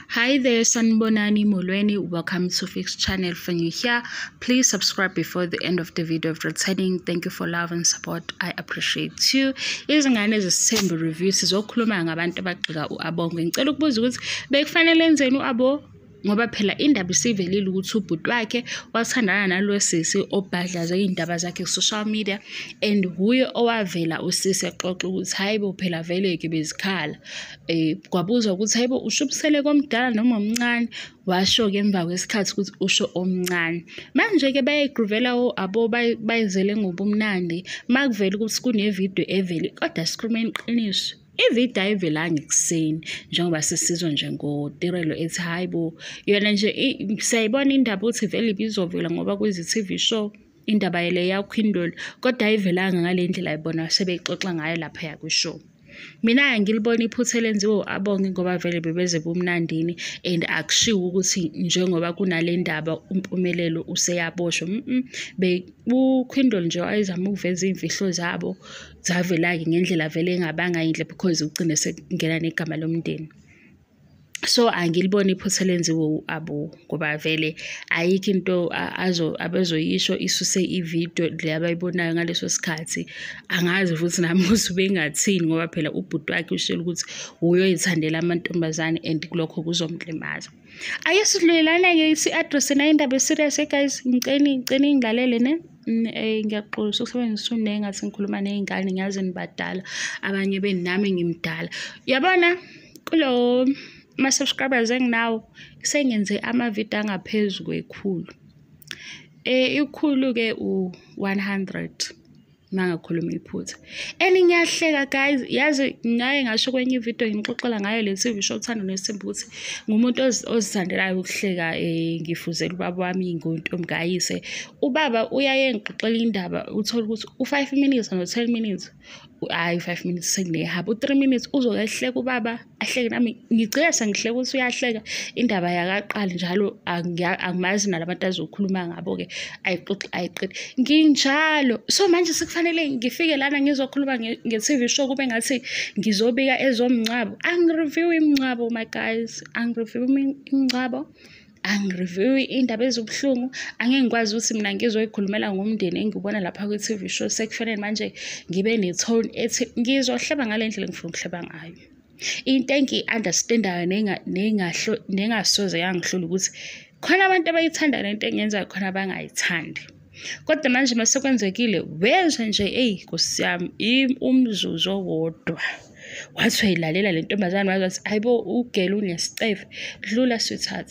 Hi there, Sanibonani Molweni. Welcome to Fix Channel. If you're here, please subscribe before the end of the video. If returning, thank you for love and support. I appreciate you. Izingane zesithembu review sizokhuluma ngabantu abagxeka u-Abongwe. Ngicela ukubuza ukuthi bekufanele enzeni u-Abo? Ngoba phela indaba isivelile ukuthi ubhuti wakhe wathandana nalo sisi obhadlaze iy'ndaba zakhe ku-social media, and wuye owavela usisi exoxa ukuthi hayi bo, phela vele-ke bezikhala. Kwabuzwa ukuthi hayi bo, usho ubusele komdala noma omncane? Washo-ke emva kwesikhathi ukuthi usho omncane. Manje-ke bayayigruvela o-Abo, bayizele ngobumnandi. Makuvela ukuthi kunevidiyo evele, kodwa sikhulumeni iqiniso, ividiyo ayivelanga ekuseni njengoba sesizwa nje ngoTirelo ethi hayi bo, yona nje siyayibona indaba ukuthi vele ibizovela ngoba kwizi-TV show indaba le yakhwindula, kodwa ayivelanga ngale ndlela ayibona sebeyixoxa ngayo laphaya kwi-show. Mina ngilibona iphutha elenziwe u-Abonge ngoba vele bebeze bumnandini, and akushiwo ukuthi njengoba kunale ndaba uMpumelelo useyaboshwa. uKhwindolo nje wayezama ukuveza iy'mfihlo zabo, zavela-ke ngendlela vele engabanga yinhle because ugcine sekungena negama lomndeni. So angiliboni iphutha elenziwe u-Abo ngoba vele ayikho into abezoyisho isuse ividiyo le abayibonayo ngaleso sikhathi. Angazi futhi nami ukuthi ubengathini ngoba phela ubhuti wakhe ushilo ukuthi uyoyithandela amantombazane and lokho kuzomlimaza. Ake sidlulelane-ke si-address nayo indaba e-serious, guys. Ngicela ngilalele ne. Ngiyaxolisa ukusebenzisa une ngathi ngikhuluma ney'ngane, ngiyazi nibadala, abanye benu nami ngimdala. Yabona kulo ma-subscribers enginawo sengenze amavidiyo angaphezu kwekhulu. Ikhulu-ke u-100 mangakhuluma iphutha. And ngiyahleka guys, yazi ngaye ngasho kwenye ividiyo ngixoxela ngayo le TV show Uthando Nesithembu ukuthi ngumuntu ozithandelayo ukuhleka. Ngifuzela ubaba wami ngontombi kayise. Ubaba uyaye ngixoxela indaba, uthole ukuthi u-5 minutes no-10 minutes, hhayi 5 minutes sekunehaba, u-3 minutes uzoke ehleka ubaba, ahleke nami ngigcina sengihleka ukuthi uyahleka. Indaba yakaqali njalo, angimazi nalabantu azokhuluma ngabo-ke, ayixoxe ayiqede nginjalo. So manje sekufanele ngifike lana ngizokhuluma nge-TV show kube ngathi ngizobika ezomngcwabo. Angi-review imingcwabo my guys, angi-review imingcwabo, angi-review iy'ndaba ezibuhlungu. Angeke ngikwazi ukuthi mina ngizoyikhulumela ngomndeni engiwubona lapha kwi-TV show. Sekufanele manje ngibe ne-tone ethi ngizohleba ngale ndlela engifuna ukuhleba ngayo. Into engiyi-understand-ayo nengasoze yangihlula ukuthi khona abantu abayithanda lento engiyenzayo, khona abangayithandi. Kodwa manje mase kwenzekile wezwa nje, eyi Nkosi yami, umzuzu owodwa wathi uyayilalela le ntombazane, wathi hayi bo, ugele unesicefe, dlula sweetheart,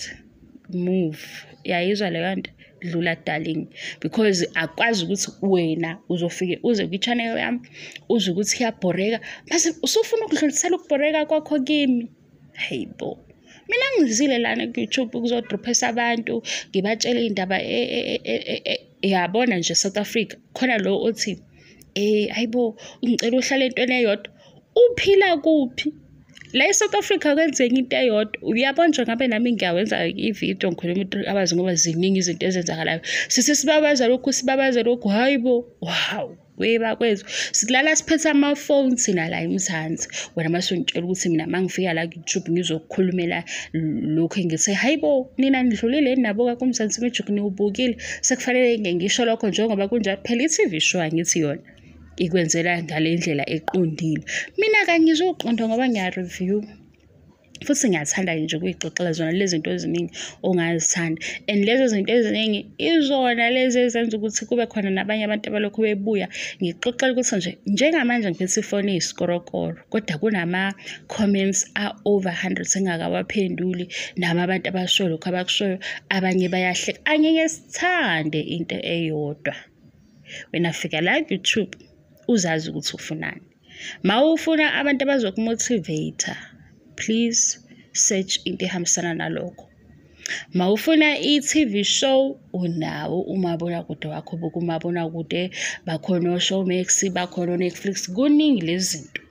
move. Uyayizwa leyo nto? Dlula darling, because akwazi ukuthi wena uzofike uze kwi-channel yami uzwe ukuthi iyabhoreka mase usufuna ukudlulisela ukubhoreka kwakho kimi. Hey bo, mina ngizile lana ku-YouTube ukuzodrophesa abantu, ngibatshele iy'ndaba. Yabona nje South Africa khona lo othi hayibo ngicela uhlale entweni eyodwa. Uphila kuphi? La e-South Africa kwenzeka into eyodwa. Uyabona nje ngabe nami ngiyawenza ividiyo ngikhuluma i-3 hours ngoba ziningi izinto ezenzakalayo. Sisi sibabaza lokhu, sibabaza lokhu, hayi bo, wow, webakwethu. Silala siphethe amafoni thina la eMzansi. Wena mase ungitshela ukuthi mina mangifika la ku-YouTube ngizokukhulumela lokhu, ngithe hayi bo, nina nidlulile nabuka kuMzansi Magic, niwubukile. Sekufanele ngisho lokho njengoba kunjalo. Phela i-TV show angithi yona ikwenzela ngale ndlela eqondile. Mina kangizuqonda ngoba ngiya-review. Futhi ngiyathanda nje ukuyixoxela zona lezi zinto eziningi ongazithanda. And lezo zinto eziningi izona lezi ezenza ukuthi kube khona nabanye abantu abalokhu bebuya. Ngixoxela ukuthi nje njengamanje ngiphethe ifoni eyisikorokoro, kodwa kunama-comments a-over 100 engakawaphenduli, nami abantu abashoyo lokhu abakushoyo, abanye bayahleka. Angeke sithande into eyodwa. Wena fika la ku-YouTube uzazi ukuthi ufunani. Mawufuna abantu abazokumotivate, please search into ehambisana nalokho. Mawufuna i-TV show, unawo umabonakude wakho, buka umabonakude, bakhona o-Showmax, bakhona o-Netflix, kuningi lezi zinto.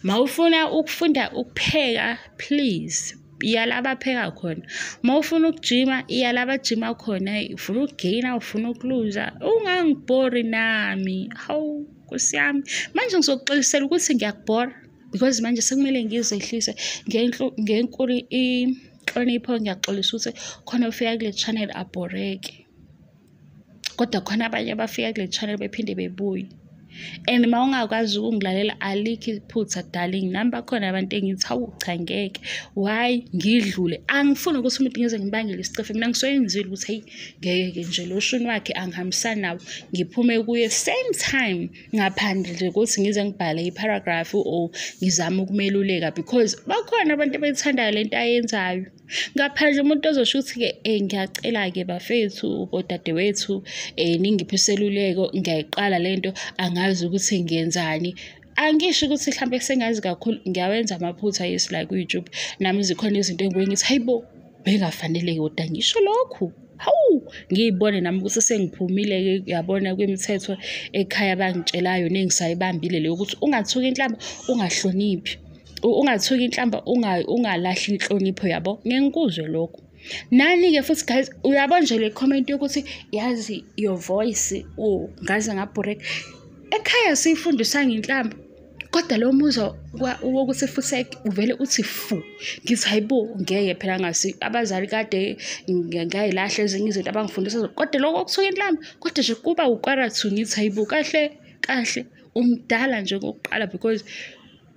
Mawufuna ukufunda ukupheka, please iya la abapheka khona. Mawufuna ukujima, iya la abajima khona. Ufuna ukugeyina, ufuna ukuluza, ungangibhori nami. Hawu Nkosi yami, manje ngizokuxolisela ukuthi ngiyakubhora because manje sekumele ngizehlise ngenkulu inhlonipho, ngiyaxolisa ukuthi khona ufika kule channel abhoreke. Kodwa khona abanye abafika kule channel bephinde bebuye. And uma ungakwazi ukungilalela alikho iphutha darling, nami bakhona abantu engithi hawu cha ngeke, why ngidlule. Angifuni ukuthi umuntu ngize ngibangele isicefe, mina ngisoyenzile ukuthi hey ngeke nje lo shuni wakhe angihambisani nawo, ngiphume kuye same time ngaphandle nje ukuthi ngize ngibhale i-paragraph or ngizame ukumeluleka, because bakhona abantu abayithandayo lento ayenzayo. Ngaphandle umuntu ozosho ukuthi-ke ngiyacela-ke bafethu odadewethu ningiphe iseluleko, ngiyayiqala lento angazi ukuthi ngiyenzani. Angisho ukuthi mhlampe sengazi kakhulu, ngiyawenza amaphutha yes la ku-YouTube, nami zikhona izinto engibuye ngithi hayibo bengafanele kodwa ngisho lokhu. Hawu, ngiyibone nami ukuthi sengiphumile-ke uyabona kwimithetho ekhaya bangitshelayo nengisayibambile leyo ukuthi ungathuki inhlamba ungahloniphi. Ungathuki inhlamba ungalahli inhlonipho yabo. Ngeke ngikuzwe lokho. Nani-ke futhi guys, uyabona nje le comment yokuthi yazi your voice, oh ngaze ngabhoreka. Ekhaya siyifundisa ngenhlamba, kodwa lo muzwa wokuthi futhi uvele uthi fu. Ngithi hayibo ngeke phela ngasi abazali kade ngayilahla ezinye izinto abangifundisa zona, kodwa lokho okuthuka inhlamba, kodwa nje kuba u-2:45 ngithi hayibo kahle kahle umdala nje kokuqala, because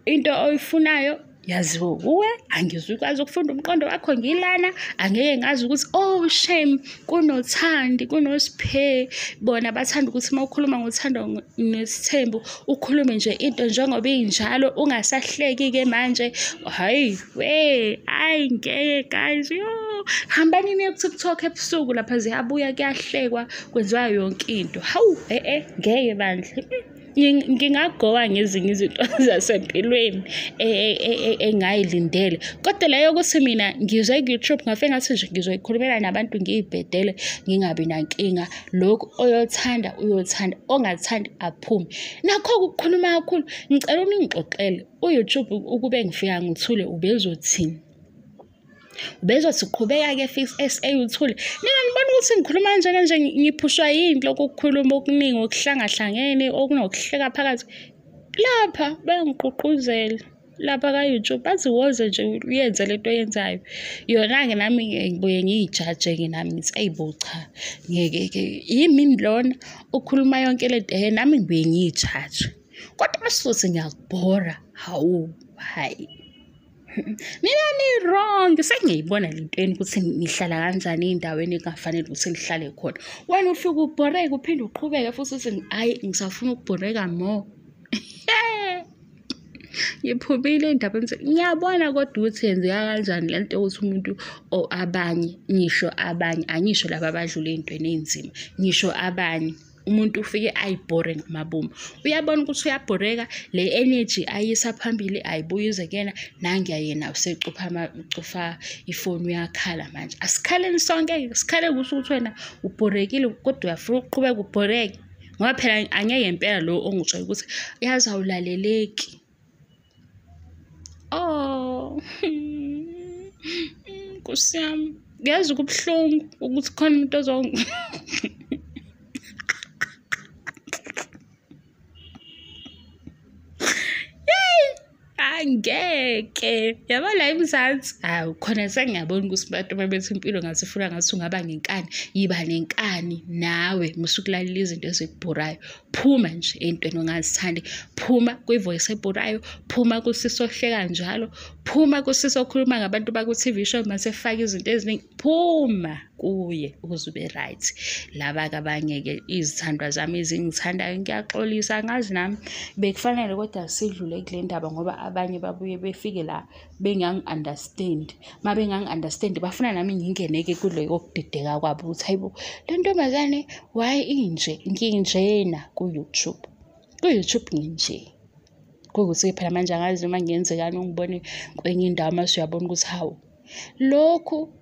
into oyifunayo yaziwa uwe, angizukwazi ukufunda umqondo wakho ngilana, angeke ngazi ukuthi oh shame kunoThandi kunoSiphe, bona bathanda ukuthi uma ukhuluma ngothando nesithembu ukhulume nje into njengoba injalo ungasahleki-ke manje. Hayi we, hayi ngeke guys, yo hambani niye ku-TikTok ebusuku lapha ziyabuya kuyahlekwa kwenziwa yonke into. Hawu ngeke bandla. Ngingagowa ngezinye izinto zasempilweni engayilindele, kodwa leyo ukuthi mina ngizwe ku-YouTube ngafike ngathi nje ngizoyikhulumela nabantu ngiyibhedele ngingabi nankinga. Lokhu oyothanda uyothanda, ongathandi aphume. Nakho ukukhuluma kakhulu, ngicela uningixoxele u-YouTube ukube ngifika ngithule ubezothini? Ubezothi qhubeka-ke Fix SA uthule. Nina nibona ukuthi ngikhuluma kanjena nje ngiphushwa yini lokhu ukukhuluma okuningi okuhlangahlangene okunokuhleka phakathi. Lapha bayangigqugquzela lapha ka-YouTube bathi woze nje uyenze lento oyenzayo. Yona-ke nami ngibuye ngiyijaje-ke nami ngithi ayibo cha ngeke yimi lona ukhuluma yonke lento, nami ngibuye ngiyijaje. Kodwa masuthi ngiyakubhora, hawu hayi. Mina ni-wrong, sengiyayibona le nto ukuthi ngihlala kanjani ey'ndaweni engafanele ukuthi ngihlale khona. Wena ufike ubhoreke uphinde uqhubeke futhi uthi hhayi ngisafuna ukubhoreka more. Ngiphumile ey'ndabeni, ngiyabona kodwa ukuthi yenzeka kanjani le nto yokuthi umuntu or abanye, ngisho abanye, angisho laba abadlula ey'ntweni ey'nzima, ngisho abanye. Umuntu ufike ayibhore ngamabomu. Uyabona ukuthi uyabhoreka, le energy ayisa phambili ayibuye ize kuyena, nangiya yena usecupha ucofa ifoni uyakhala manje. Asikhaleni sonke, sikhale kusho ukuthi wena ubhorekile kodwa uyafuna ukuqhubeka ubhoreke. Ngoba phela angeke impela lo ongitshela ukuthi yazi awulaleleki. Oh, Nkosi yami, yazi kubuhlungu ukuthi khona umuntu angeke yabo la eMzansi. Hawu khona sengiyabona ukuthi abantu babethi impilo ngathi ifuna ngathi ungaba ngenkani, yiba nenkani nawe musukulalela izinto ezikubhorayo. Phuma nje entweni ongazithandi, phuma kwi-voice ebhorayo, phuma kusisi ohleka njalo, phuma kusisi okhuluma ngabantu baku-TV show mase efaka izinto eziningi, phuma kuye ukuze ube right. Laba-ke abanye-ke izithandwa zami ezingithandayo ngiyaxolisa, angazi nami bekufanele kodwa sidlule kule ndaba ngoba abanye babuye befike la bengangi-understand. Uma bengangi-understand bafuna nami ngingene-ke kuleyo kudideka kwabo ukuthi hayibo le ntombazane why inje, nginjena ku-YouTube. Ku-YouTube nginje. Kuwukuthi-ke phela manje angazi noma ngiyenzekani ungibone kwenye indawo mase uyabona ukuthi hawu lokhu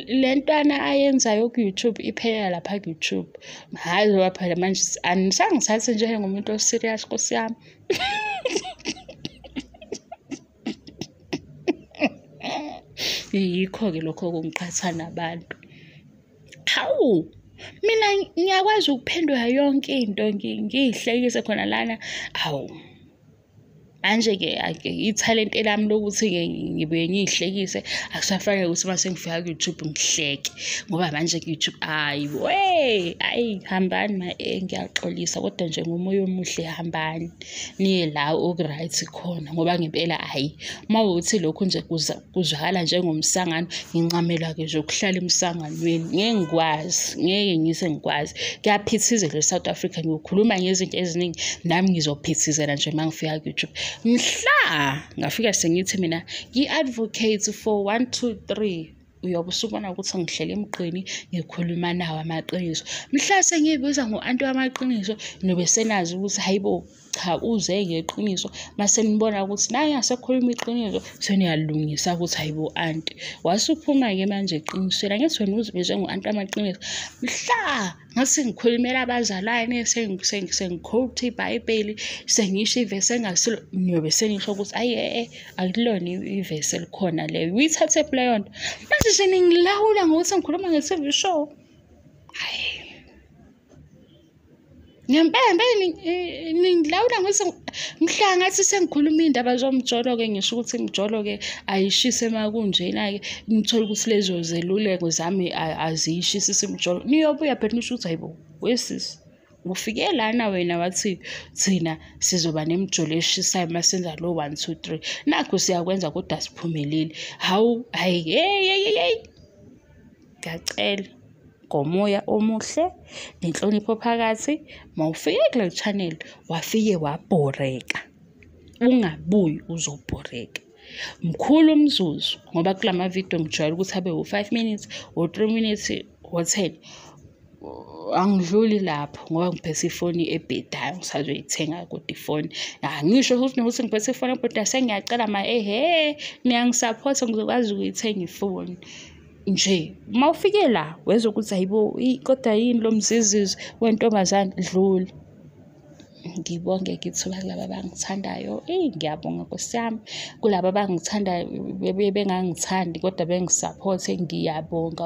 le ntwana ayenzayo ku-YouTube iphelela lapha ku-YouTube. Hhayi ngoba phela manje anisangithathi njengomuntu o-serious Nkosi yami. Yikho-ke lokho okungiqhatha nabantu. Hawu, mina ngiyakwazi ukuphendula yonke into ngiyihlekise khona lana. Hawu, Manje-ke ithalente lami lokuthi-ke ngibuye ngiyihlekise akusafanele ukuthi uma sengifika ku-YouTube ngihleke, ngoba manje ku-YouTube ayi we, ayi hambani ma, ngiyaxolisa kodwa nje ngomoya omuhle hambani niye la oku-right khona, ngoba ngempela hhayi uma kuwukuthi lokhu nje kuzwakala njengomsangano, ngincamela-ke nje ukuhlala emsanganweni. Ngeke ngikwazi, ngeke ngize ngikwazi. Kuyaphithizela e-South Africa, ngiyokhuluma ngezinto eziningi, nami ngizophithizela nje uma ngifika ku-YouTube. Mhla ngafika sengithi mina ngi-advocate for 1 2 3, uyobe usubona ukuthi ngihlele emgqeni ngikhuluma nawo amaqiniso. Mhla sengiyibiza ngo-anti wamaqiniso, niyobe senazi ukuthi hayibo cha uze ngeqiniso. Mase nibona ukuthi naye asekhuluma iqiniso, seniyalungisa ukuthi hayibo anti wasuphuma-ke manje eqinisweni. Angithi wena uzibize ngo-anti wamaqiniso. Mhla ngase ngikhulumela abazalwane, sengikhowutha iBhayibheli, sengisho ivesi engasilo, niyobe senisho ukuthi ayi akulona ivesi elikhona leyo. Uyithathephi leyo nto? Manje seningilawula ngokuthi ngikhuluma nge-TV show. Hhayi. Ngempela ningilawula ngokuthi mhla ngathi sengikhuluma iy'ndaba zomjolo-ke, ngisho ukuthi imijolo-ke ayishise uma kunjena-ke, ngithole ukuthi lezo zeluleko zami aziyishisisi imijolo. Niyobuya phela nisho ukuthi hayibo, wesisi, ufike lana wena wathi thina sizoba nemijolo eshisayo uma senza lo 1 2 3. Nakhu siyakwenza kodwa asiphumeleli. Hawu, hhayi, hey hey hey. Ngiyacela ngomoya omuhle nenhlonipho phakathi, mawufike kule channel wafike wabhoreka, ungabuyi uzobhoreka. Mkhulu umzuzu, ngoba kulama video ngijwayele ukuthi abe u-5 minutes, u-3 minutes, u-10. Angidluli lapho ngoba ngiphethe ifoni ebhedayo, ngisazoyithenga kodwa ifoni. Angisho futhi nokuthi ngiphethe ifoni ebhedayo, sengiyacela ma ehe niyangisaphotha ngizokwazi ukuyithenga ifoni. Nje uma ufike la wezwa ukuthi hayibo kodwa yini lo mzizizo wentombazane, dlula. Ngibonge ngithuba kulaba abangithandayo, eyi ngiyabonga Nkosi yami, kulaba abangithandayo bengangithandi kodwa bengisaphothe, ngiyabonga.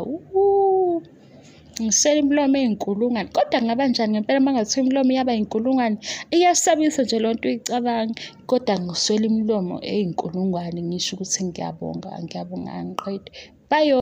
Ngisele imilomo eyinkulungwane, kodwa kungaba njani ngempela uma kungathiwa imilomo iyaba yinkulungwane? Iyasabisa nje loo nto uyicabange, kodwa ngiswele imilomo eyinkulungwane ngisho ukuthi ngiyabonga, ngiyabonga angiqedi. Bye.